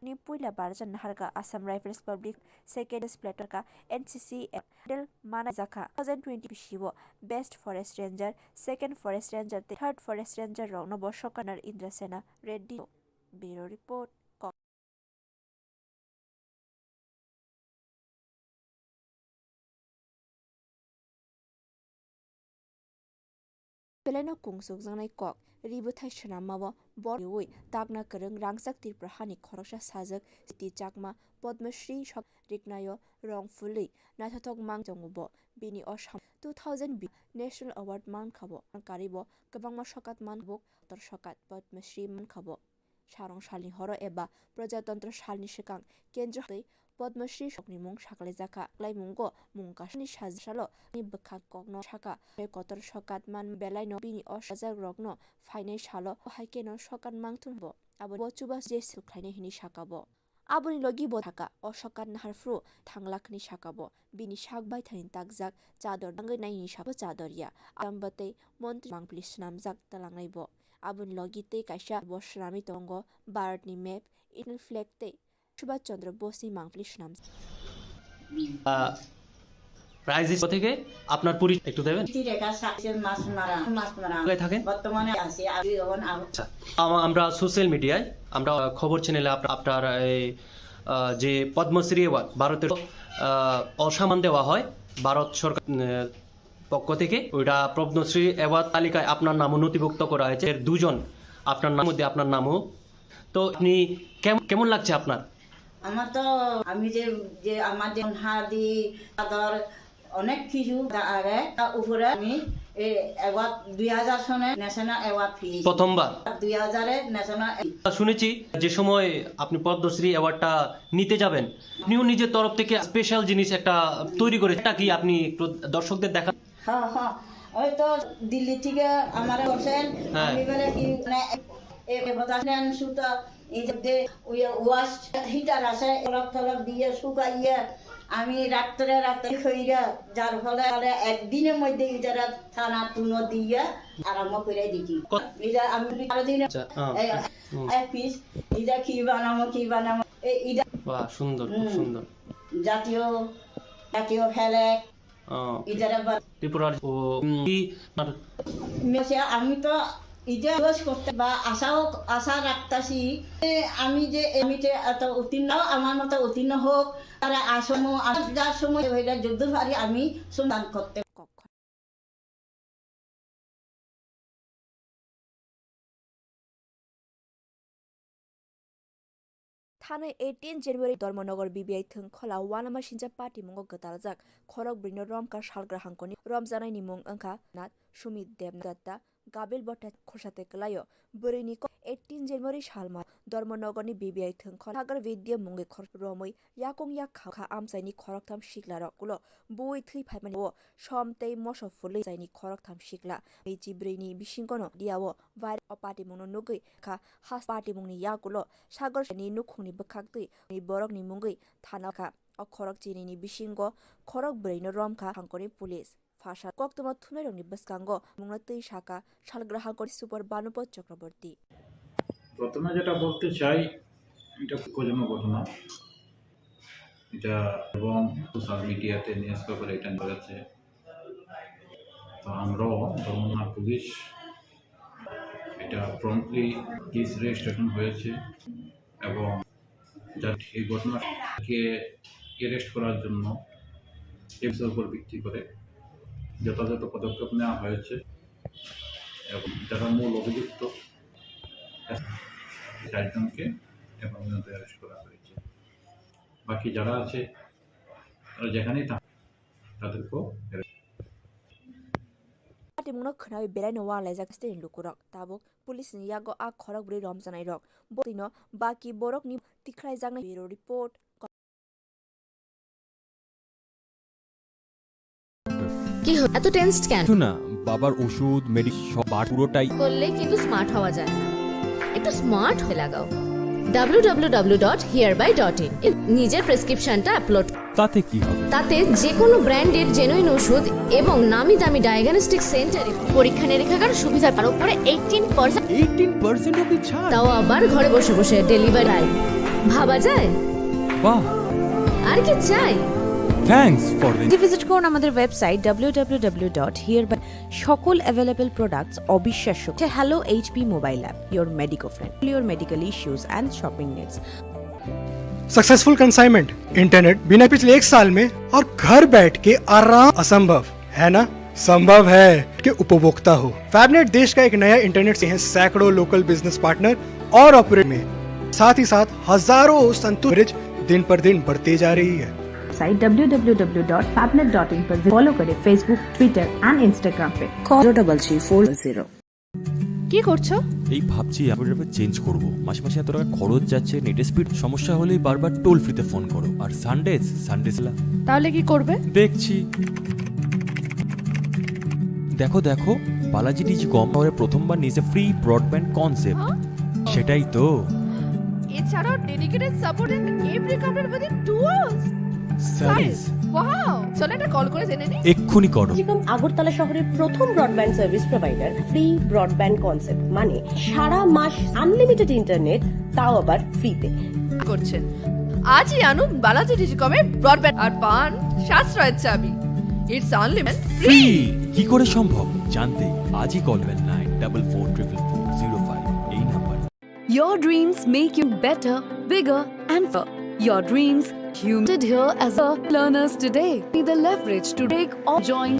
ni puila barjan naharkha Assam Rifles Public, second platoon ka N C C Medal manai jakha. Two thousand twenty bisio Best Forest Ranger, Second Forest Ranger tei Third Forest Ranger rokno bo Sokanar Indrasena Reddy. Bureau Report. Belaino kungsukjaknai kok, ri bwthai swnamao bor riui takna kwrwng rangchak Tripura hani khoroksa sajwk Siti Chakma Padma Shri sok riknaio rong phulwi naithothok mang tongo bo. Bini o sam two thousand bi National Award mankha bo, karibo kwbangma sokat mankha bo, kotor sokat Padma Shri mankha bo. Sarong salni horo eba Prajatantro salni swkang Kendra tei Padma Shri sokni mung saklaijakha. Klaimungo mung kasani sajalo ni bwkhak kokno saka, tei kotor sokat man belaino bini o sajak rokno phainai salo haikeno sokat mangthun bo. Abo bo chuba je sukhlainai hini saka bo. Aboni logi bo thaka o sokat nahar phru thanglak hini saka bo. Bini sak bai thani takjak chador nangwi nai hini sabo chador ya. Amba tei montri mangpili swnamjak talangnai bo. Aboni logi tei kaisa bo swnamwi tongo Bharatni map, Indian flag tei Subhash Chandra Boseni mangpili swnamjak. আহ, রাইজিস থেকে আপনার পরিচয় একটু দেবেন? রেখা সাইসেল মাছ মারা মাছ মারা কোথায় থাকেন? বর্তমানে আছি। আমি এখন আম- আচ্ছা, আমা- আমরা সোশ্যাল মিডিয়ায় আমরা খবর চ্যানেলে আপ- আপনার এই আহ, যে পদ্মশ্রী অ্যাওয়ার্ড ভারতের আহ, অসাম্মান দেওয়া হয় ভারত সরকার আহ, পক্ষ থেকে, ওইটা পদ্মশ্রী অ্যাওয়ার্ড তালিকায় আপনার নামও নথিভুক্ত করা হয়েছে। এর দুজন আপনার নাম মধ্যে আপনার নামও। তো আপনি কেমন কেমন লাগছে আপনার? আমার তো আমি যে যে আমার যে হাদি আদর অনেক কিছু আগে তা উপরে আমি এই অ্যাওয়ার্ড দুই হাজার সনে ন্যাশনাল অ্যাওয়ার্ড পেয়েছি। প্রথমবার দুই হাজারে ন্যাশনাল শুনেছি যে সময় আপনি পদ্মশ্রী অ্যাওয়ার্ডটা নিতে যাবেন, আপনিও নিজের তরফ থেকে স্পেশাল জিনিস একটা তৈরি করে, এটা কি আপনি একটু দর্শকদের দেখান? হ্যাঁ হ্যাঁ। ওই তো দিল্লি থেকে আমার হোসেন হ্যাঁ। আমি বলে কি মানে এ কথা নেন সুতা এই যে ওই ওয়াশ হিটার আছে তলক তলক দিয়ে শুকাইয়ে আমি রাত্রে রাত্রে খইরা যার ফলে ফলে একদিনের মধ্যে ইতারা থানা তুনো দিয়ে আরম্ভ করে দিছি। এটা আমি বারো দিনে আচ্ছা, হ্যাঁ। এই হুম। এক পিস এটা কি বানাবো কি বানাবো এই এটা বাহ, সুন্দর, খুব হুম। সুন্দর। জাতীয় জাতীয় খেলে আহ, ইতারা বা- ত্রিপুরার ও, উম, কি, আর মেসে আমি তো ইতিহাস করতে বা আশাও আশা রাখতাছি যে আমি যে এমিতে এত উত্তীর্ণ আমার মতো উত্তীর্ণ হোক তারা আসম যার সময় হইলে যুদ্ধ পারি আমি সমাধান করতে Thanai eighteen January Dharmanagar B B I thwng khola uanamasingcha patimungo gwtaljak khorok bwrwino romkha salgrahangkoni romjaknaini mung wngkha Nath, Sumit Debnath Datta, Gabil Bhatta khorsa tei kwlaio bwrwini kok eighteen January salma Dharmanagarni B B I thwng khola Sagar Vidya mungwi khor romwi yakung yak kha kha amchaini khoroktham siklarok ulo bui thwi phaimani o som tei moso phulwi amchaini khoroktham sikla. Michi bwrwini bisingono diao Viral o patimungno nugwi kha has patimungni yagulo Sagar ni nukhungni bwkhaktwi ni borokni mungwi thana kha. O khorok chinini bisingo khorok bwrwino romkha hangkoni police. Phasa koktwma thumnairokni bwskango mungno twi saka salgrahakoni super Bhanupada Chakraborty. প্রথমে যেটা বলতে চাই, এটা খুব দুঃখজনক ঘটনা। এটা এবং সোশ্যাল মিডিয়াতে নিউজ পেপারে এটা নিউজ আছে। তো আমরাও দমনা পুলিশ এটা প্রম্পটলি কেস রেজিস্ট্রেশন হয়েছে এবং যার এই ঘটনাকে অ্যারেস্ট করার জন্য এর উপর ভিত্তি করে যথাযথ পদক্ষেপ নেওয়া হয়েছে এবং যারা মূল অভিযুক্ত চারজনকে এখন পর্যন্ত অ্যারেস্ট করা হয়েছে। বাকি যারা আছে তারা যেখানেই থাক তাদেরকেও arrest Patimungno khwnawi belaino uanlaijak steni lukurok. Tabuk police ni yago a khorok bwrwi romjaknairok. Bo twino baki borokni tikhlaijaknai bureau report. কি হলো? এত টেন্সড কেন? কিছু না, বাবার ওষুধ, মেডিসিন, সব বার পুরোটাই। করলে কিন্তু স্মার্ট হওয়া যায় না, একটু স্মার্ট হয়ে লাগাও। W W W dot here by dot in. নিজের প্রেসক্রিপশনটা আপলোড। তাতে কি হবে? তাতে যে কোনো ব্র্যান্ডের জেনুইন ওষুধ এবং নামি দামি ডায়াগনস্টিক সেন্টারে পরীক্ষা নিরীক্ষার সুবিধা পার উপরে এইটিন পার্সেন্ট। এইটিন পার্সেন্ট অব্দি ছাড়। তাও আবার ঘরে বসে বসে ডেলিভারি। ভাবা যায়? বাহ। আর কি চাই? থ্যাঙ্কস ফর দ্য ভিজিট করুন আমাদের website W W W dot here by. সকল অ্যাভেলেবল প্রোডাক্টস অবিশ্বাস্য। Hello HP mobile app, your medico friend, your medical issues and shopping needs. Successful consignment. Internet बिना पिछले एक साल में और घर बैठ के आराम। असंभव है ना? संभव है कि उपभोक्ता हो। फैबनेट देश का एक नया इंटरनेट से हैं सैकड़ों लोकल बिजनेस पार्टनर और ऑपरेटर में, साथ ही साथ हजारों संतुष्ट कवरेज दिन पर दिन बढ़ती जा रही है। Site W W W dot फैबनेट डॉट इन पर फॉलो करें Facebook, Twitter and Instagram पे। Call double three four zero. কি করছো? এই ভাবছি আমি এভাবে চেঞ্জ করব। মাসে মাসে এত টাকা খরচ যাচ্ছে, নেটের স্পিড সমস্যা হলেই বারবার টোল ফ্রিতে ফোন করো। আর সানডেজ, সানডেজ লা তাহলে কি করবে? দেখছি। দেখো, দেখো, বালাজি টিচিকম শহরে প্রথমবার নিয়েছে ফ্রি ব্রডব্যান্ড কনসেপ্ট। হ্যাঁ? সেটাই তো। এছাড়াও dedicated support and every corner within two hours. Service. Wow! চলো একটা কল করে জেনে নিই। এক্ষুনি করো। টিচিকম আগরতলা শহরের প্রথম broadband service provider free broadband concept, মানে সারা মাস আনলিমিটেড ইন্টারনেট, তাও আবার ফ্রিতে। করছেন। আজই আনুন বালাজি টেলিকমে ব্রডব্যান্ড আর পান সাশ্রয়ের চাবি। It's unlimited free. কি করে সম্ভব জানতে আজই কল করবেন nine double four triple four zero five এই number. Your dreams make you better, bigger, and fur. Your dreams humanity here as a learners today. Be the leverage to take or join.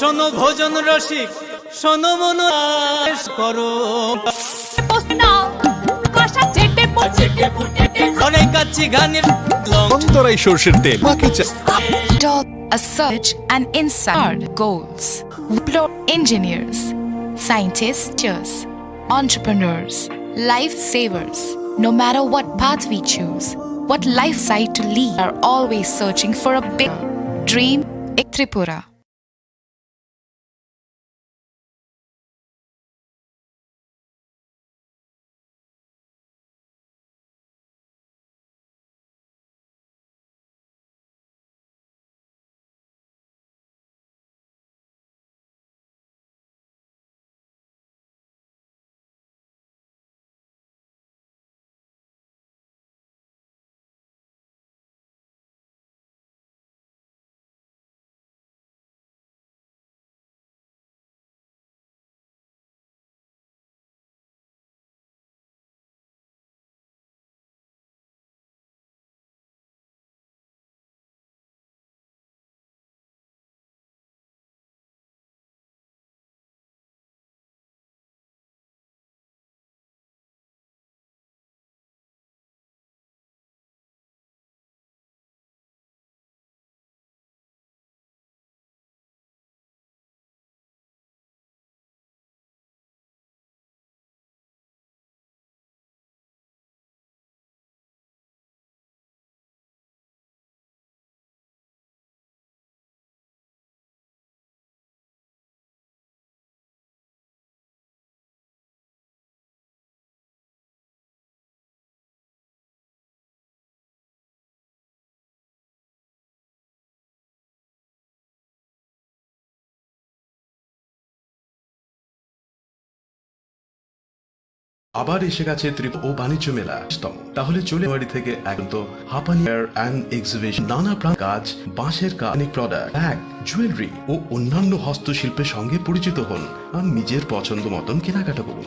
শোনো ভোজন রসিক, শোনো মন আশ করো। প্রশ্ন, কষা চেটে পুটে। অনেক কাচ্চি ঘানির লং। অন্তরাই সর্ষের তেল, মাখে চা। Top, a search and inside goals. Explore engineers, scientists, entrepreneurs, lifesavers. No matter what path we choose, what lifestyle to lead, are always searching for a bigger dream. Ek Tripura. আবার এসে গেছে ত্রিপুরা ও বাণিজ্য মেলা তম। তাহলে চলে বাড়ি থেকে একদম তো হাপানি ফেয়ার অ্যান্ড এক্সিবিশন, নানা প্রাণ কাজ, বাঁশের কাজ, প্রোডাক্ট, ব্যাগ, জুয়েলারি ও অন্যান্য হস্তশিল্পের সঙ্গে পরিচিত হন আর নিজের পছন্দ মতন কেনাকাটা করুন।